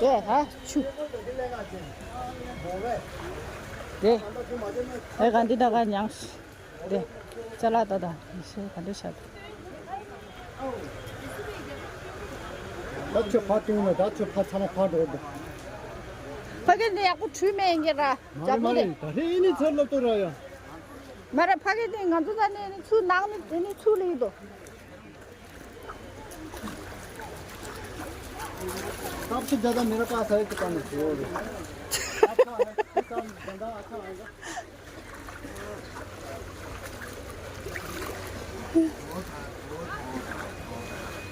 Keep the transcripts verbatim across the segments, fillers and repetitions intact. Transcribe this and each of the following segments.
དེ་ཧ་ཆུ། དེ་ཨེ་ག་འདི་ད་ག་མྱངས། དེ་ཅ་ལག་ད་ད་ཡེ་ཤེས་ག་འདྲ་ཤག་ད་ཁྱོད་ཕར་བཏུང་ན་ད་ཁྱོད་ཕར་ཚ་ན་ཕར་འགྲོ་འདུག་ཕ་གི་འདི་ཡག་པོ་བྲུས་མེད་ཡིན་གྱི་ར། མ་རེད་མ་རེད། ད་ཧེ་ཨེ་ནི་ཚར་ལབ་ཏོ་ར་ཡ། མ་རེད། ཕ་གི་འདི་ང་ཚོ་ད་ནི་ཨེ་ནི་ཚུར་ནང་ནི་ཨེ་ནི་ཚུར་ལེགས་འདུག सबसे ज्यादा मेरे पास है दुकान है। अच्छा है, दुकान धंधा अच्छा है।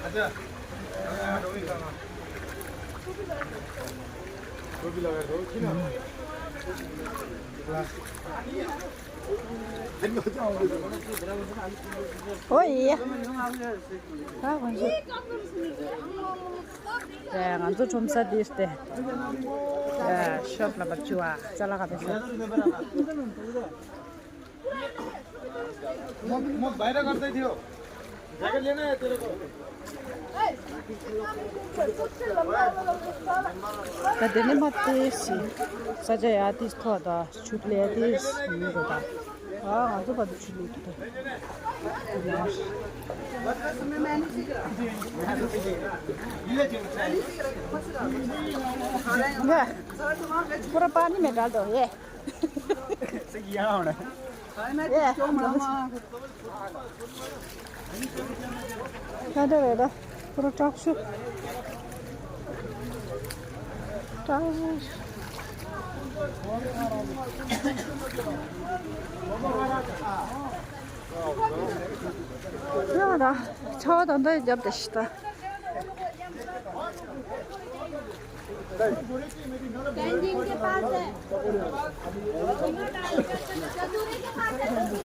अच्छा। टोपी लगा दो, ठीक है? ཨོ་ཡེ། ཨ་ང་ཚོ། ཨེ་ང་ཚོ་ཁྲོམ་ས་འདིར་ཏེ། ཨེ་ཤོབ་ལ་བབ་ཅུ་བ་ཅ་ལག་ག་པེ་ས། म बाहिर गर्दै थियो। ད་དེ་ནས་མ་ཏོག་ཙམ་ས་ཆ་ཡག་ཏོག་ཙམ་ཐོག་ད་ཆུ་ལས་ཏོག་ཙམ་མི་འགྲོ་ད། ཨ་ང་ཚོ་བར་དུ་ཆུ་ལས་ཀྱི་ད། पूरा पानी में डाल दो ये। ཚིག་ཡང་ཨེ། ཁ་འདྲ་རེད་ད། པུ་ར་དྲག་ཤུ། དྲག་ཤུ། ཡ་ད། ཆ་བ་ད་འདི་རྒྱབ་ད་ཤི་ད། डाइनिंग के पास है।